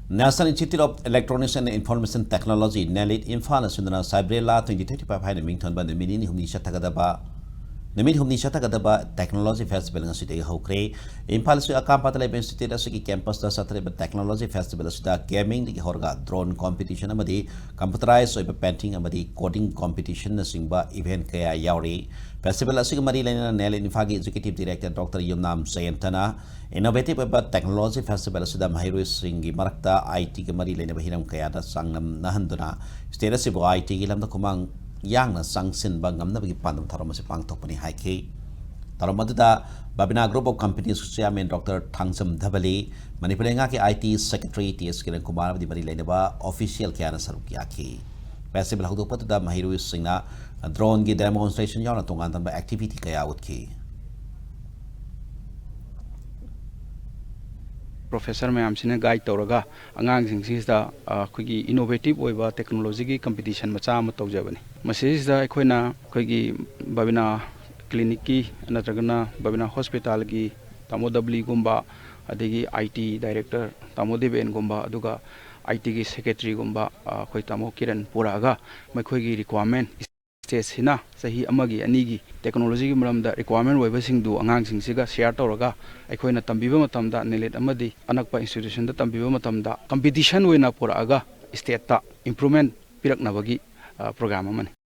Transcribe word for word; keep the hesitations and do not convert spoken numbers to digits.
National Institute of Electronics and Information Technology, NELIT, ꯏꯝꯐꯥꯜꯅ ꯁꯤꯟꯗꯨꯅ Cyberella twenty twenty-five ꯍꯥꯏꯅ ꯃꯤꯡꯊꯣꯟꯕ ꯅꯨꯃꯤꯠ ꯅꯤꯅꯤ ꯍꯨꯝꯅꯤ ꯆꯠꯊꯒꯗꯕ ꯅꯨꯃꯤꯠ ꯍꯨꯝꯅꯤ ꯆꯠꯊꯒꯗꯕ technology festival ꯉꯁꯤꯗꯒꯤ ꯍꯧꯈ꯭ꯔꯦ꯫ ꯏꯝꯐꯥꯜ ꯑꯁꯤ ꯑꯀꯥꯝꯄꯥꯠꯇ ꯂꯩꯕ institute ꯑꯁꯤꯒꯤ campus ꯇ ꯆꯠꯊꯔꯤꯕ technology festival ꯑꯁꯤꯗ gaming ꯗꯒꯤ ꯍꯧꯔꯒ drone competition ꯑꯃꯗꯤ computerized ꯑꯣꯏꯕ painting ꯑꯃꯗꯤ coding competition ꯅꯆꯤꯡꯕ event ꯀꯌꯥ ꯌꯥꯎꯔꯤ꯫ Festival ꯑꯁꯤꯒ ꯃꯔꯤ ꯂꯩꯅꯅ NELIT ꯏꯝꯐꯥꯜꯒꯤ executive director ꯗꯣꯛꯇꯔ ꯌꯨꯝꯅꯥꯝ ꯖꯌꯟꯇꯅ innovative ꯑꯣꯏꯕ technology festival ꯑꯁꯤꯗ ꯃꯍꯩꯔꯣꯏꯁꯤꯡꯒꯤ ꯃꯔꯛꯇ I T ꯒ ꯃꯔꯤ ꯂꯩꯅꯕ ꯍꯤꯔꯝ ꯀꯌꯥꯗ ꯆꯥꯡꯗꯝꯅꯍꯟꯗꯨꯅ state ꯑꯁꯤꯕꯨ I T ꯒꯤ ꯂꯝꯗ ꯈꯨꯃꯥꯡ ꯌꯥꯡꯅ ꯆꯪꯁꯤꯟꯕ ꯉꯝꯅꯕꯒꯤ ꯄꯥꯟꯗꯝ ꯊꯧꯔꯝ ꯑꯁꯤ ꯄꯥꯡꯊꯣꯛꯄꯅꯤ ꯍꯥꯏꯈꯤ꯫ ꯊꯧꯔꯝ ꯑꯗꯨꯗ Babina Group of Companies chairman doctor Thangjam Dhabali, Manipur ꯂꯩꯉꯥꯛꯀꯤ I T secretary T S Kiran Kumar ꯑꯃꯗꯤ ꯃꯔꯤ ꯂꯩꯅꯕ official ꯀꯌꯥꯅ ꯁꯔꯨꯛ ꯌꯥꯈꯤ꯫ Festival ꯍꯧꯗꯣꯛꯄꯗꯨꯗ ꯃꯍꯩꯔꯣꯏꯁꯤꯡꯅ drone ꯒꯤ demonstration ꯌꯥꯎꯅ ꯇꯣꯉꯥꯟ ꯇꯣꯉꯥꯟꯕ activity ꯀꯌꯥ ꯎꯠꯈꯤ꯫ Professor ꯃꯌꯥꯝꯁꯤꯅ guide ꯇꯧꯔꯒ ꯑꯉꯥꯡꯁꯤꯡꯁꯤꯗ, ꯑ, ꯑꯩꯈꯣꯏꯒꯤ innovative ꯑꯣꯏꯕ technology ꯒꯤ competition ꯃꯆꯥ ꯑꯃ ꯇꯧꯖꯕꯅꯤ꯫ ꯃꯁꯤꯁꯤꯗ ꯑꯩꯈꯣꯏꯅ ꯑꯩꯈꯣꯏꯒꯤ Babina clinic ꯀꯤ ꯅꯠꯇ꯭ꯔꯒꯅ Babina hospital ꯒꯤ ꯇꯥꯃꯣ ꯙꯕꯂꯤꯒꯨꯝꯕ, ꯑꯗꯒꯤ I T director ꯇꯥꯃꯣ ꯗꯦꯕꯦꯟꯒꯨꯝꯕ, ꯑꯗꯨꯒ I T ꯒꯤ secretary ꯒꯨꯝꯕ, ꯑ, ꯑꯩꯈꯣꯏ ꯇꯥꯃꯣ ꯀꯤꯔꯟ ꯄꯨꯔꯛꯑꯒ ꯃꯈꯣꯏꯒꯤ requirement state ꯁꯤꯅ ꯆꯍꯤ ꯑꯃꯒꯤ, ꯑꯅꯤꯒꯤ technology ꯒꯤ ꯃꯔꯝꯗ requirement ꯑꯣꯏꯕꯁꯤꯡꯗꯨ ꯑꯉꯥꯡꯁꯤꯡꯁꯤꯒ share ꯇꯧꯔꯒ ꯑꯩꯈꯣꯏꯅ ꯇꯝꯕꯤꯕ ꯃꯇꯝꯗ, NELIT ꯑꯃꯗꯤ ꯑꯅꯛꯄ institution ꯗ ꯇꯝꯕꯤꯕ ꯃꯇꯝꯗ competition ꯑꯣꯏꯅ ꯄꯨꯔꯛꯑꯒ state ꯇ improvement ꯄꯤꯔꯛꯅꯕꯒꯤ, ꯑ, program ꯑꯃꯅꯤ꯫